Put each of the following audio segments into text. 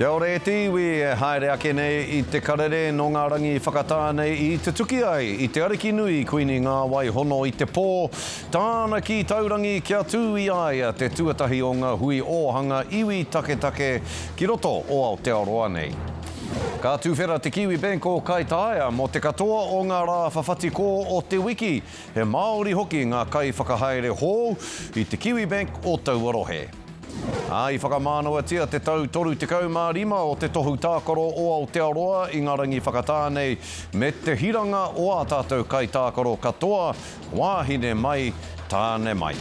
Kia ora e te iwi e haere ake nei i te karere nō ngā rangi whakatā nei i tutuki ai i te Ariki nui Kuini Ngāwai Hono i te pō, tāna kī taurangi kia tū i a ia te tuatahi o ngā hui ōhanga iwi taketake ki roto o Aotearoa nei. Ka tuwhera te Kiwibank o Kaitaia mō te katoa o ngā rā whawhati kō o te wiki, he Māori hoki ngā kaiwhakahaere hou i te Kiwibank o taua rohe. Ā, i whakamānawatia te tau 35 o te tohu tākaro o Aotearoa i ngā rangi whakatā nei me te hiranga o ā tātou kaitākaro katoa, wāhine mai, tāne mai.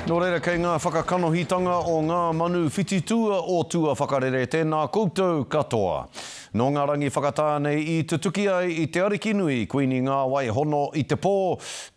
Nō reira, kei ngā whakakanohitanga o ngā manu whititua o tua whakarere tēnā koutou katoa. Nō ngā rangi whakatā nei i tutuki ai i te Ariki nui, Kuini Ngāwai Hono i te pō,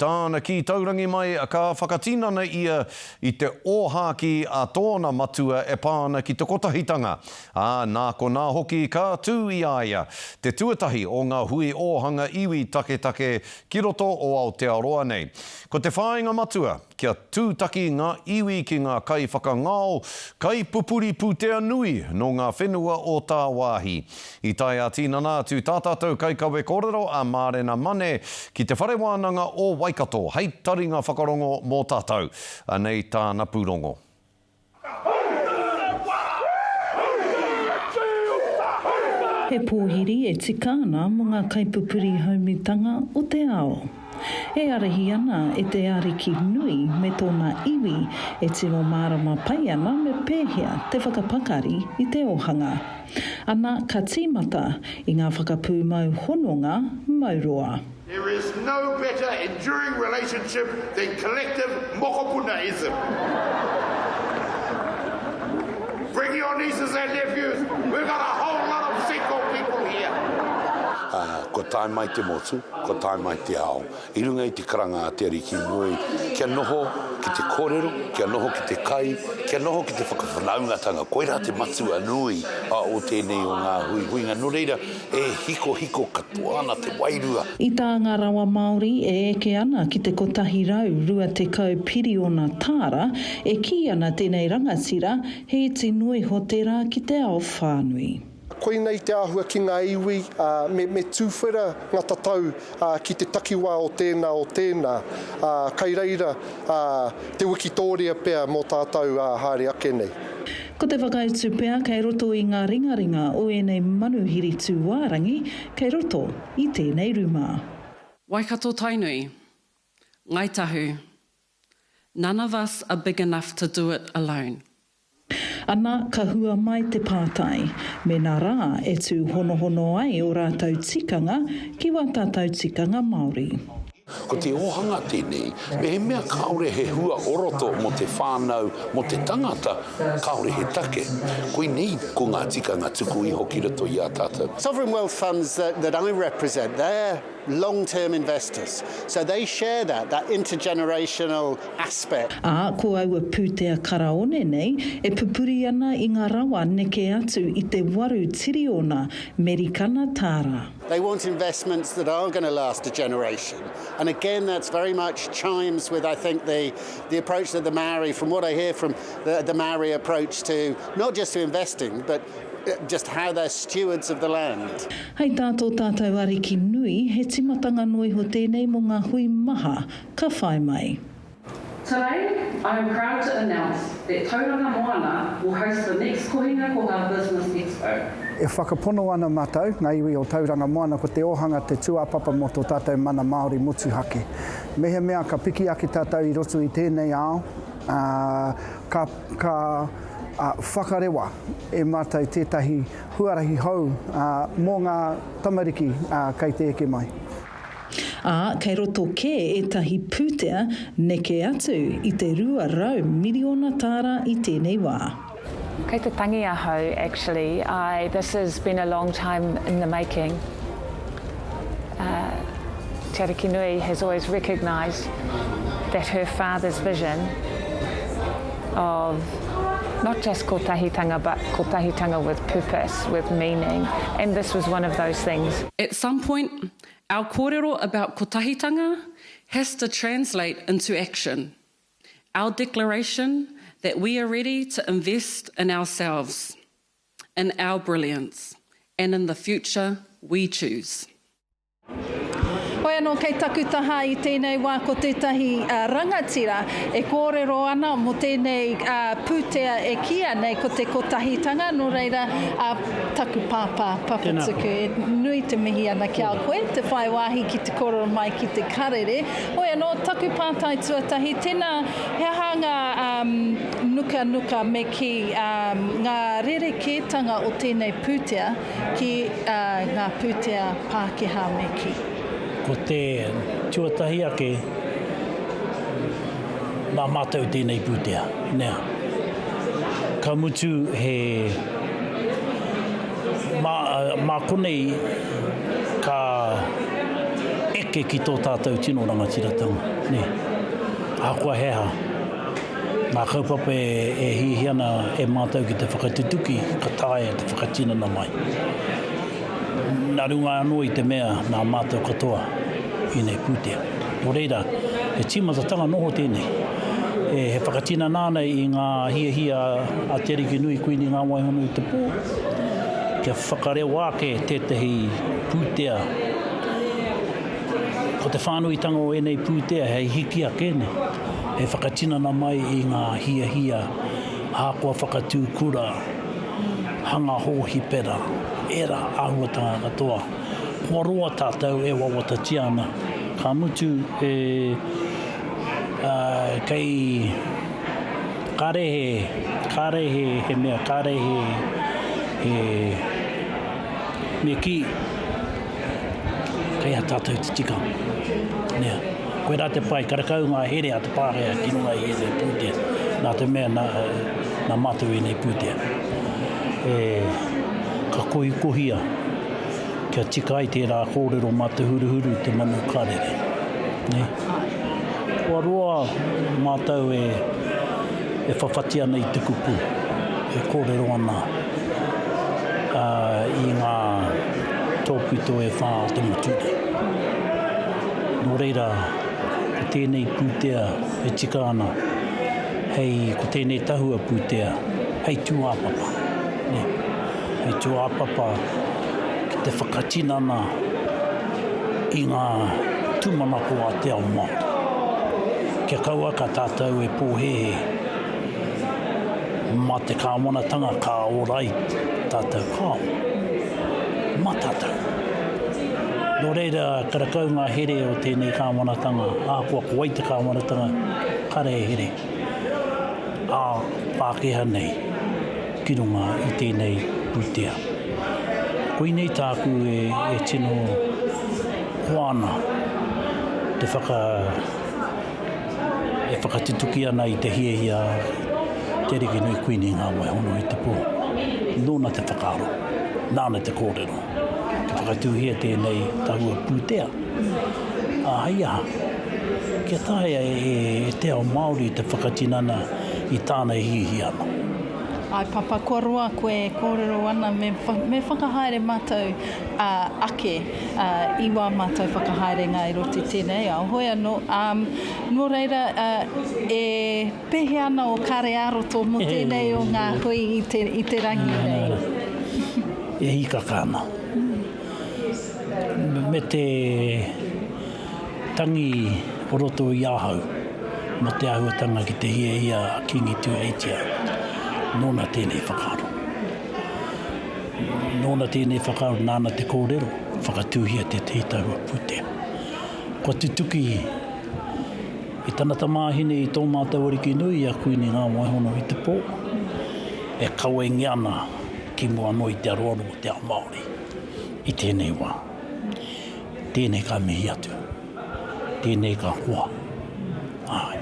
tāna kī taurangi mai ka whakatinana ia i te ōhākī a tōna matua e pā ana ki te kotahitanga, ā, nā konā hoki ka tū i a ia te tuatahi o ngā hui ōhanga iwi taketake ki roto o Aotearoa nei. Ko te whāinga matua, kia tūtaki ngā iwi ki ngā kaiwhakangao, kaipupuri pūtea nui nō ngā whenua o tāwāhi. I tae ā-tinana atu tā tātou kaikawe kōrero a Mārena Mane ki Te Whare Wānanga o Waikato hei taringa whakarongo mō tātou. Anei tāna pūrongo. He pōhiri e tika ana mō ngā kaipupuri haumitanga o te ao. E ārahi ana e te Ariki nui me tōna iwi e tino mārama pai ana me pēhea te whakapakari i te ōhanga. Ana ka tīmata i ngā whakapūmau hononga mauroa. There is no better enduring relationship than collective mokopuna-ism. Bring your nieces and nephews, we've got a whole lot of single people here. Ā, kua tae mai te motu, kua tae mai te ao. I runga i te karanga a Te Ariki Nui, kia noho ki te kōrero, kia noho ki te kai, kia noho ki te whakawhanaungatanga, koirā te matua nui o tēnei o ngā huihuinga. Nō reira, E hikohiko katoa ana te wairua. I tā ngā rawa Māori e eke ana ki te 120 piriona tāra, e kī ana tēnei rangatira he iti noa iho tērā ki te ao whānui. Koinei te āhua ki ngā iwi, ā, me, me tūwhera ngā tatau, ā, ki te takiwā o tēnā, o tēnā, ā, kai reira, ā, te wikitōria pea mō tātou, ā, haere ake nei. Ko te whakautu pea kei roto i ngā ringaringa o ēnei manuhiri tūwārangi kei roto i tēnei ruma. Waikato Tainui, Ngai Tahu, None of us are big enough to do it alone. Ana, ka hua mai te pātai, mēnā rā e tūhonohono ai ō rātou tikanga ki wā tātou tikanga Māori. Ko te ōhanga tēnei, mehemea kāore he hua o roto mō te whānau, mō te tangata, kāore he take. Koinei ko ngā tikanga tuku iho ki roto i a tātou. Sovereign wealth funds that that I represent, they're long term investors. So they share that, that intergenerational aspect. Ā, ko aua pūtea karaone nei e pupuri ana i ngā rawa neke atu i te waru tiriona Merikana tāra. They want investments that are going to last a generation. And again, that's very much chimes with, I think, the, the approach that the Maori, from what I hear from the, the Maori approach to not just to investing, but uh, just how they're stewards of the land. Hei tā tō tātou Ariki nui, he timatanga noa iho tēnei mō ngā hui maha ka whai mai. Today, I am proud to announce that Tauranga Moana will host the next Kohinga Koha Business Expo. E whakapono ana mātou, ngā iwi o Tauranga Moana, ko te ōhanga te tūāpapa mō tō tātou mana Māori motuhake. Mehemea ka piki ake tātou i roto i tēnei ao, ka, ka whakarewa e mātou tētahi huarahi hou mō ngā tamariki kei te eke mai. Ā, kei roto kē ētahi pūtea neke atu i te 200 miriona tāra i tēnei wā. Kei te tangi ahau actually, I this has been a long time in the making. Uh, Te Arikinui has always recognised that her father's vision of not just kotahitanga but kotahitanga with purpose, with meaning, and this was one of those things. At some point. Our kōrero about kotahitanga has to translate into action. Our declaration that we are ready to invest in ourselves, in our brilliance, and in the future we choose. Hoi anō kei taku taha i tēnei wā ko tētahi rangatira e kōrero ana mō tēnei pūtea e kīia nei ko te kotahitanga, nō reira taku pāpā Papatuku e nui te mihi ana ki a koe te whai wāhi ki te kōrero mai ki te karere. Hoi anō taku pātai tuatahi, tēnā he aha ngā nukanuka me kī ngā rerekētanga o tēnei pūtea Ki ngā pūtea Pākehā me kī. Ko te tuatahi ake, nā mātou tēnei pūtea, nē. Ka mutu he, mā, mā konei ka eke ki tō tātou tino rangatiratanga, nē. Ahakoa he aha. Ngā kaupapa e hiahia ana e mātou ki te whakatutuki, ka taea te whakatinana mai. Nā runga anō i te mea nā mātou katoa ēnei pūtea. Nō reira, he tīmatatanga noho tēnei. He whakatinana ana i ngā hiahia a Te Arikinui Kuini Ngā Waihono i te Pō, kia whakarewa ake tētahi pūtea Ko te whānuitanga o ēnei pūtea hei hiki ake nei, hei whakatinana mai i ngā hiahia ahakoa whakatū kura, hanga hōhipera, ērā āhuatanga katoa. Kua roa tātou e wawatatia ana, ka mutu e, kei, kāre he, kāre he, he mea, kāre he, he, me kī, Kei a tātou te tikanga. Nē. Koirā te pai, karekau ngā here a te Pākehā ki runga i ēnei pūtea, nā te mea nā, nā mātou ēnei pūtea. E, ka kohikohia kia tika ai tērā kōrero mā te huruhuru te manu karere. Nē. Kua roa mātou e, e whawhati ana i te kupu, e kōrero ana i ngā tōpito e whā o te motu nei. Nō reira, ko tēnei pūtea e tika ana, hei, ko tēnei tahua pūtea hei tūāpapa, nē, hei tūāpapa ki te whakatinana i ngā tūmanako a te ao Māori. Kia kaua ka tātou e pōhēhē mā te kāwanatanga ka ora ai tātou, kāo, mā tātou. Nō reira, karekau ngā here o tēnei kāwanatanga, ahakoa ko wai te kāwanatanga, kare e here ā Pākehā nei ki runga i tēnei pūtea. Koinei tāku e, e tino koa ana te whaka, e whakatutuki ana i te hiahia Te Arikinui Kuini Ngā Waihono i te Pō. Nōna te whakaaro, nāna te kōrero, kia whakatūhia tēnei tahua pūtea. Ā, hei aha, kia taea e te ao Māori te whakatinana i tāna e hiahia ana. Āe Papa, kua roa koe e kōrero ana me, me whakahaere mātou ake i wā mātou whakahaerenga i roto i tēnei ao. Hoi anō, nō reira, e pēhea ana ō kare ā-roto mō tēnei o ngā hui i te, i te rangi nei? E hīkaka ana. Me te tangi o roto i ahau mō te āhuatanga ki te hiahia a Kīngi Tūheitia, nōna tēnei whakaaro. Nōna tēnei whakaaro, nāna te kōrero, whakatūhia tētehi tahua pūtea. Kua tutuki i tana tamāhine i tō mātou ariki nui, i a Kuini Ngāwaihono i te pō, e kawengia ana ki mua anō i te aroaro o te ao Māori i tēnei wā. Tēnei ka mihi atu. Tēnei ka koa. Āe.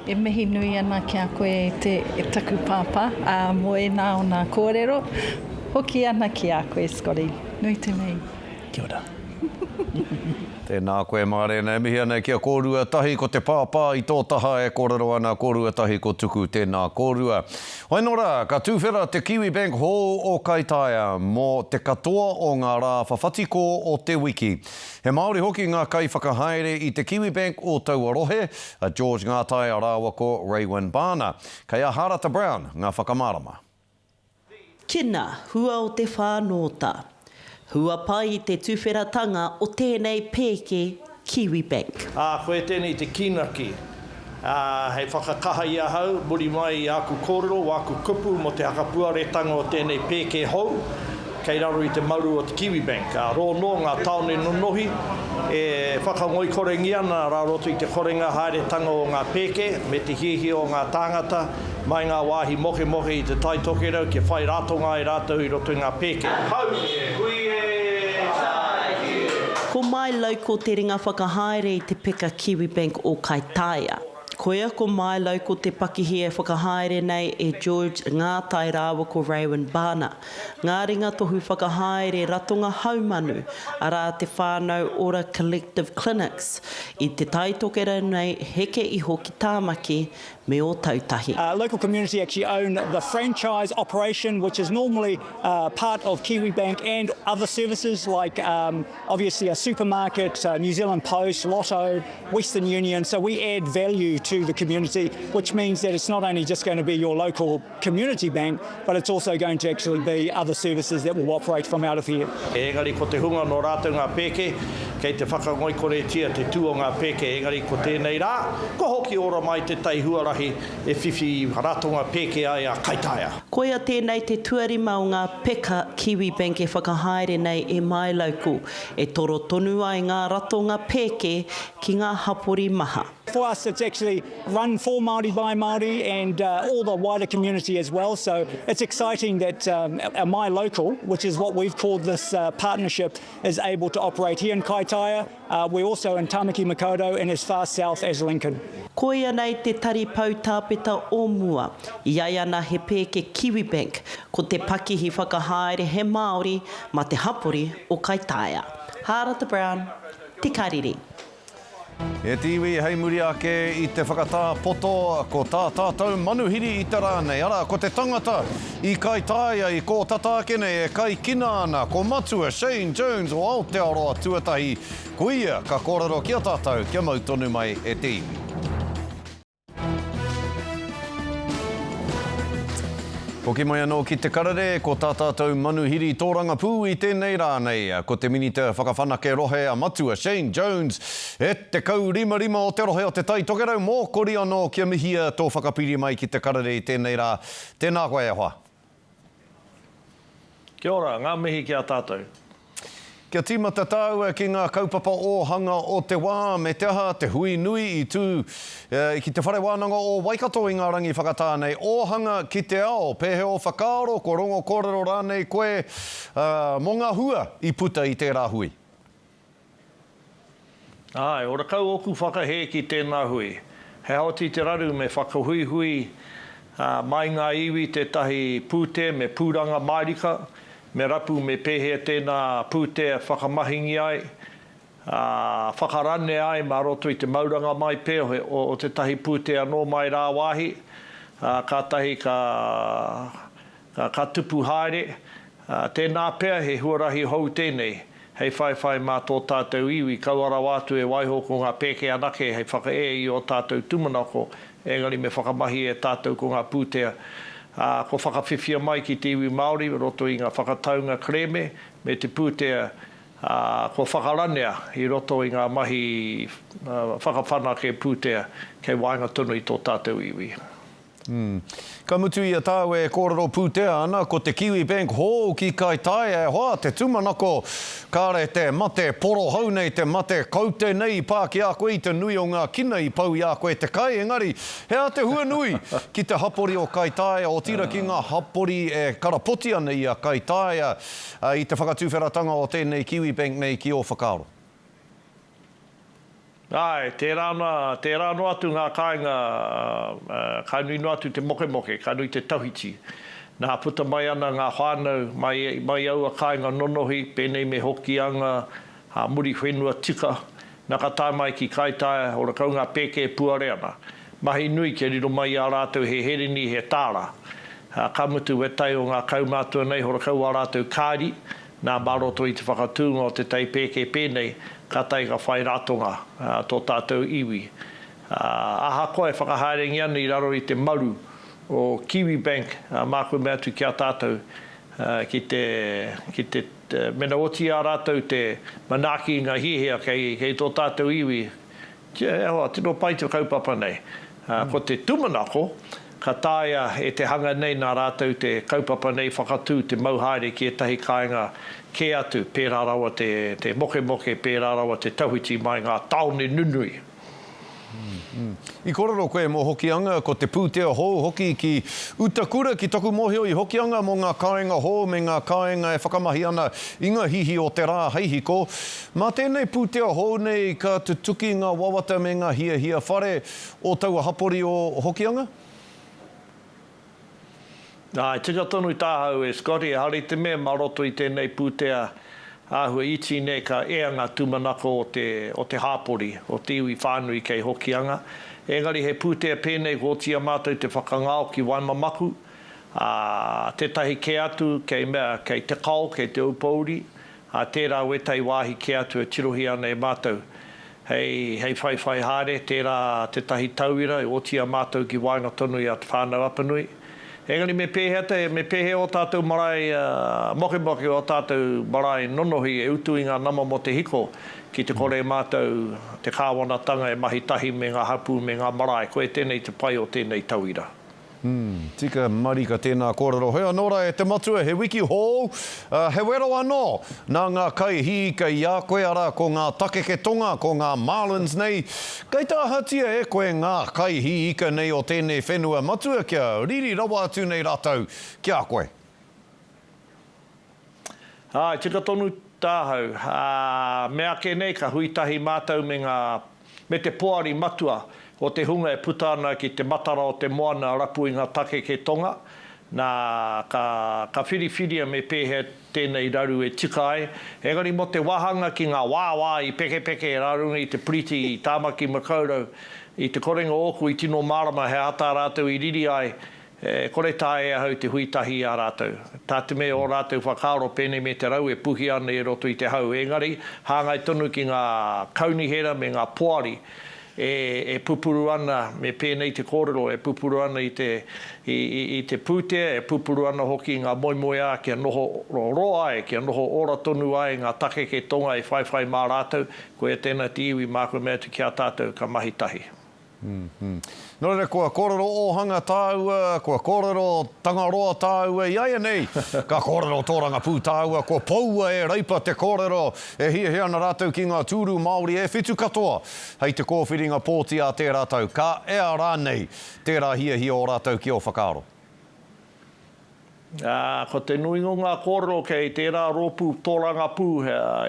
E mihi nui ana ki a koe e te, e taku pāpā, ā, mō ēnā o nā kōrero. Hoki ana ki a koe, Scotty. Nui te mihi. Kia ora. Tēnā koe Mārena, e mihi ana ki a kōrua tahi ko te pāpā i tō taha e kōrero ana kōrua tahi ko Tuku tēnā kōrua. Hoeno rā, ka tūwhera te Kiwibank hou o Kaitaia mō te katoa o ngā rā whawhatikō o te wiki. He Māori hoki ngā kaiwhakahaere i te Kiwibank o taua rohe, a George Ngātai rāua ko Raewyn Barna. Kei a Harata Brown ngā whakamārama. Kina, hua o te whānōta. Hua pai i te tuwheratanga o tēnei pēke Kiwibank. Ā, koe tēnei te kīnaki, ā, hei whakakaha i ahau, muri mai i āku kōrero, wāku kupu mō te hakapuaretanga o tēnei pēke hou, kei raro i te maru o te Kiwibank. Ā, rōnō ngā tāone nonohi e whakangoikorengia ana rā roto i te korenga haeretanga o ngā pēke me te hiahia o ngā tāngata Mai ngā wāhi mokemoke i Te Tai Tokerau kia whai ratonga ai rātou i roto i ngā pēke. Hau e, hui e, tāiki e. Ko My Local te ringa whakahaere i te peka Kiwibank o Kaitaia. Koia ko My Local te pakihi e whakahaere nei e George Ngātai rāua ko Raewyn Barna, ngā ringa tohu whakahaere ratonga haumanu, arā te Whānau Ora Collective Clinics, i Te Tai Tokerau nei heke iho ki Tāmaki me Ōtautahi. Local community actually own the franchise operation which is normally part of Kiwibank and other services like obviously a supermarket, New Zealand Post, Lotto, Western Union. So we add value to the community which means that it's not only just going to be your local community bank but it's also going to actually be other services that will operate from out of here. Engari ko te hunga nō rātou ngā pēke, kei te whakangoikoretia te tū o ngā pēke, engari ko tēnei rā, kua hoki ora mai tētahi huarahi e whiwhi ratonga pēke ai a Kaitaia. Koia tēnei te tuarima o ngā peka Kiwibank e whakahaere nei e MyLocal, e toro tonu ai ngā ratonga pēke ki ngā hapori maha. For us it's actually run for Māori by Māori and all the wider community as well so it's exciting that um, our My Local, which is what we've called this uh, partnership, is able to operate here in Kaitaia. Uh, we're also in Tamaki Makaurau and as far south as Lincoln. Koia nei te tari poutāpeta o mua. I ai ana he pēke Kiwibank, ko te pakihi whakahaere he Māori ma te hapori o Kaitaia. Hārata Brown, Te Karere. E te iwi, hei muri ake i te whakatā poto, ko tā tātou manuhiri i te rā nei, arā, ko te tangata i Kaitaia i kō tata ake nei e kai kina ana, ko Matua Shane Jones o Aotearoa tuatahi, ko ia ka kōrero ki a tātou kia mau tonu mai e te iwi. Hoki mai anō ki te karere, ko tā tātou manuhiri tōrangapū i tēnei rā nei, ko te Minita Whakawhanake Rohe a Matua Shane Jones, e 15 o te rohe o Te Tai Tokerau, mōkori anō kia mihia tō whakapiri mai ki te karere i tēnei rā. Tēnā koe e hoa. Kia ora, ngā mihi ki a tātou. Kia tīmata tāua ki ngā kaupapa ōhanga o te wā, me te aha, te hui nui i tū ki Te Whare Wānanga o Waikato i ngā rangi whakatā nei, Ōhanga ki te ao, pēhea ō whakaaro, kua rongo kōrero rānei koe mō ngā hua i puta i tērā hui? Āe, ora kau ōku whakahē ki tēnā hui. He aha oti te raru me whakahuihui mai ngā iwi tētahi pūtea me pūranga mārika, Me rapu me pēhea tēnā pūtea whakamahingi ai, ā, whakaranea ai mā roto i te mauranga mai pea o tētahi pūtea anō mai rāwāhi, ā, kātahi ka, ka, ka tupu haere. Ā, tēnā pea he huarahi hou tēnei hei whaiwhai mā tō tātou iwi, kaua rawa atu e waiho ko ngā pēke anake hei whakaē i ō tātou tūmanako, engari me whakamahi e tātou ko ngā pūtea, ā, kua whakawhiwhia mai ki te iwi Māori i roto i ngā whakataunga kerēme me te pūtea, ā, kua whakaranea i roto i ngā mahi whakawhanake pūtea kei waenga tonu i tō tātou iwi. Ka mutu i a tāu e kōrero pūtea ana, ko te Kiwibank hou ki Kaitaia e hoa, te tūmanako, kāre te mate porohau nei, te mate kaute nei i pā ki a koe i te nui o ngā kina i pau i a koe te kai, engari, he aha te hua nui ki te hapori o Kaitaia, otirā ki ngā hapori e karapoti ana i a Kaitaia i te whakatuwheratanga o tēnei Kiwibank nei ki ō whakaaro? Āe, tērā ana, tērā noa atu ngā kāinga, ka nui noa atu te mokemoke, ka nui te tawhiti. Nā, puta mai ana ngā whānau mai, mai aua kāinga nonohi, pēnei me Hokianga, ā, Muriwhenua tika, nā ka tae mai ki Kaitaia, horakau ngā pēke e puare ana. Mahi nui kia riro mai i a rātou he herini, he tāra. Ā, ka mutu wētahi o ngā kaumātua nei horakau ā rātou kāri, nā, mā roto i te whakatūnga o te tai pēke pēnei, kātahi ka whai ratonga, ā, tō tātou iwi. Ā, ahakoa e whakahaerengia ana i raro i te maru o Kiwibank, ā, māku e mea atu ki a tātou, ki te, ki te, mena oti i a rātou te manaaki i ngā hiahia kei, kei tō tātou iwi, e hoa, tino pai te kaupapa nei. Ā, ko te tūmanako, ka taea e te hanga nei nā rātou te kaupapa nei whakatū te mau haere ki ētahi kāinga kē atu, pērā rawa te, te mokemoke, pērā rawa te tawhiti mai ngā tāone nunui. I kōrero koe mō Hokianga, ko te pūtea hou hoki ki Utakura, ki taku mōhio i Hokianga mō ngā kāinga hou me ngā kāinga e whakamahi ana i ngā hihi o te rā hei hiko. Mā tēnei pūtea hou nei ka tutuki ngā wawata me ngā hiahia whare o taua hapori o Hokianga? Āe, tika tonu tāhau e Scotty, ehara i te mea mā roto i tēnei pūtea āhua iti nei ka ea ngā tūmanako o te, o te hāpori, o te iwi whānui kei Hokianga. Engari he pūtea pēnei kua oti i a mātou te whakangao ki Waimamaku, ā, tētahi kē atu kei mea, kei Te Kao, kei Te Aupōuri, ā, tērā wētahi wāhi kē atu e tirohia ana e mātou hei, hei whaiwhai haere, tērā tētahi tauira e oti i a mātou ki waenga tonu i a Te Whānau Apanui. Engari me pēhea te, me pēhea ō tātou marae mokemoke, ō tātou marae nonohi e utu i ngā nama mō te hiko, ki te kore mātou, te kāwanatanga e mahi tahi me ngā hapū me ngā marae, koia tēnei te pai o tēnei tauira. Umm, tika marika tēnā kōrero. Hoi anō rā e te matua, he wiki hou, ā, he wero anō nā ngā kaihiika i a koe, arā, ko ngā takeke tonga, ko ngā Marlins nei. Kei te ahatia e koe ngā kaihiika nei o tēnei whenua matua kia riri rawa atu nei rātou ki a koe? Āe, tika tonu tāhau. Ā, meake nei ka hui tahi mātou me ngā, me te poari matua o te hunga e puta ana ki te matara o te moana rapu i ngā takeke tonga, nā, ka, ka whiriwhiria me pēhea tēnei raru e tika ai. Engari mō te wāhanga ki ngā wāwā i pekepeke rā runga i te piriti i Tāmaki Makaurau, i te korenga ōku i tino mārama he aha tā rātou i riri ai, E kore taea e ahau te hui tahi i a rātou. Tā te mea ō rātou whakaaro pēnei me te rau e puhia ana i roto i te hau. Engari, hāngai tonu ki ngā kaunihera me ngā poari e, e pupuru ana, me pēnei te kōrero, e pupuru ana i te, i, i, i te pūtea, e pupuru ana hoki i ngā moemoeā kia noho roa ai, kia noho ora tonu ai ngā takeke tonga e whaiwhai mā rātou, koia tēnā te iwi māku e mea atu ki a tātou ka mahi tahi. Nō reira, kua kōrero ōhanga tāua, kua kōrero Tangaroa tāua iaianei, ka kōrero tōrangapū tāua, kua poua e Reipa te kōrero e hiahia ana rātou ki ngā tūru Māori e whitu katoa hei te kōwhiringa pōti a tērā tau. Ka ea rānei tērā hiahia o rātou ki ō whakaaro? Ā, ko te nuinga o ngā kōrero kei tērā rōpū tōrangapū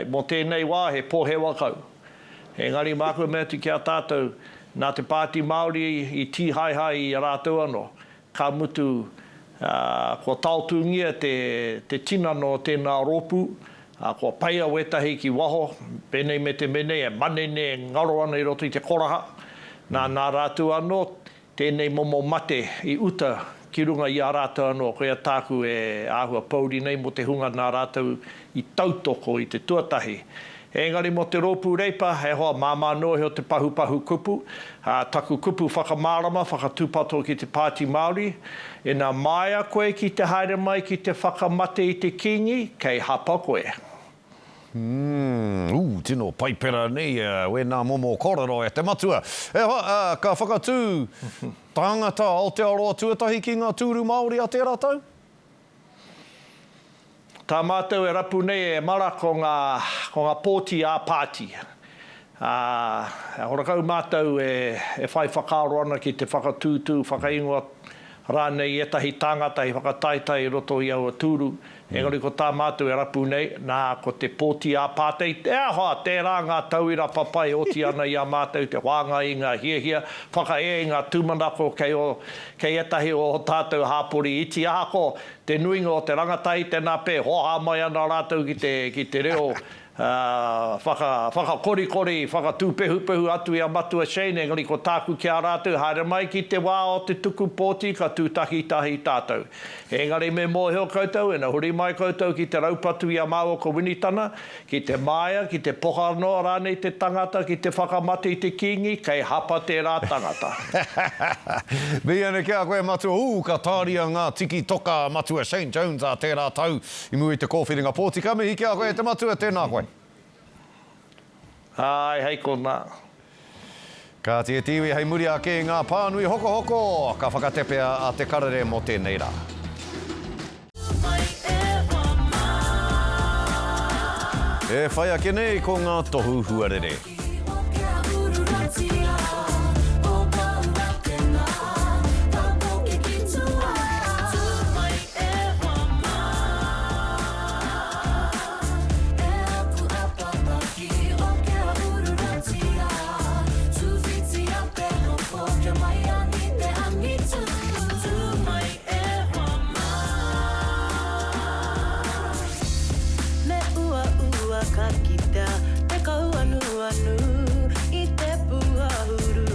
mō tēnei wā he pohewa kau. Engari māku e mea atu ki a tātou, nā te Pāti Māori i tīhaehae i a rātou anō, ka mutu, ā, kua taotūngia te, te tinana o tēnā rōpū, ā, kua peia wētahi ki waho, pēnei me te mea nei e manene, e ngaro ana i roto i te koraha. Nā, nā rātou anō Tēnei momo mate i uta ki runga i a rātou anō, koia tāku e āhua pōuri nei mō te hunga nā rātou i tautoko i te tuatahi. Engari mō te Rōpū Reipa, he hoa māmā noa iho te pahupahu kupu, ā, taku kupu whakamārama, whakatūpato ki te Pāti Māori, ina māia koe ki te haere mai ki te whakamate i te Kīngi, kei hapa koe. Umm, ū, tino paipera nei wēnā momo kōrero e te matua. E hoa, ā, ka whakatū tāngata Aotearoa tuatahi ki ngā tūru Māori a tērā tau? Tā mātou e rapu nei e mara ko ngā, ko ngā pōti ā-pāti. Ā, horakau mātou e, e whai whakaaro ana ki te whakatūtū whakaingoa. rānei i ētahi tāngata hei whakataetae i roto i aua tūru. Engari ko tā mātou e rapu nei, nā, ko te pōti ā-pātai, te aha, tērā ngā tauira papai e oti ana i a mātou te whāngai i ngā hiahia, whakaea i ngā tūmanako kei ō, kei ētahi o ō tātou hāpori iti, ahako te nuinga o te rangatahi, tēnā pea e hōhā mai ana rātou ki te, ki te reo whaka, whakakorikori, whakatūpehupehu atu i a Matua Shane, engari ko tāku ki a rātou, haere mai ki te wā o te tuku pōti ka tū takitahi tātou. Engari me mōhio koutou, ina huri mai koutou ki te raupatu i a māua ko Winitana, ki te māia, ki te poka noa rānei te tangata ki te whakamate i te Kīngi, kei hapa tērā tangata. Mihi ana ki a koe Matua, ū, ka tāria ngā tiki toka a Matua Shane Jones ā tērā tau. I mua i te kōwhiringa pōti, ka mihi ki a koe e te matua, tēnā koe. Āe, hei konā. Kāti e te iwi, hei muri ake i ngā pānui hokohoko, ka whakatepea a Te Karere mō tēnei rā. E whai ake nei ko ngā tohu huarere. Me uaua ka kitea te kauanuanu i te pūahuru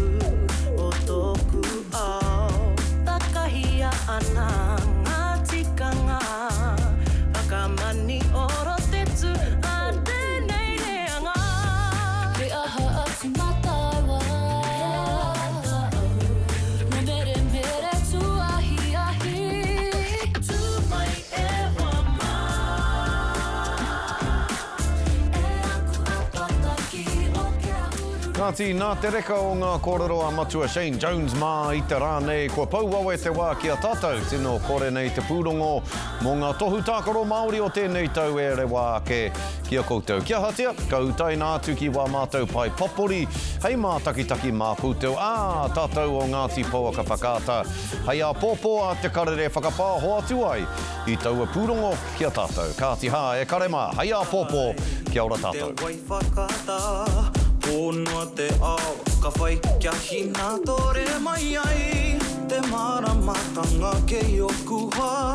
o tōku ao. Takahia ana ngā tikanga whakamanioro te tū a tēnei reanga. He aha atu mā tāua? Meremere tūahiahi. Tū mai e hoa mā. E aku apataki o kia uru. Kāti, nā te reka o ngā kōrero a Matua Shane Jones mā i te rā nei, kua pau wawe te wā ki a tātou, tino kore nei te pūrongo mō ngā tohu tākaro Māori o tēnei tau e rewa ake ki a koutou. Kia ahatia, ka utaina atu ki wā mātou pae papori hei mātakitaki mā koutou, ā, tātou o Ngāti Pouaka Whakaata hei āpōpō a Te Karere whakapāho atu ai i taua pūrongo ki a tātou. Kāti hā, e kare mā, hei āpōpō, kia ora tātou. Te wai whakatā, pō noa te ao, ka whai kia hinātore mai ai te māramatanga kei oku hoa.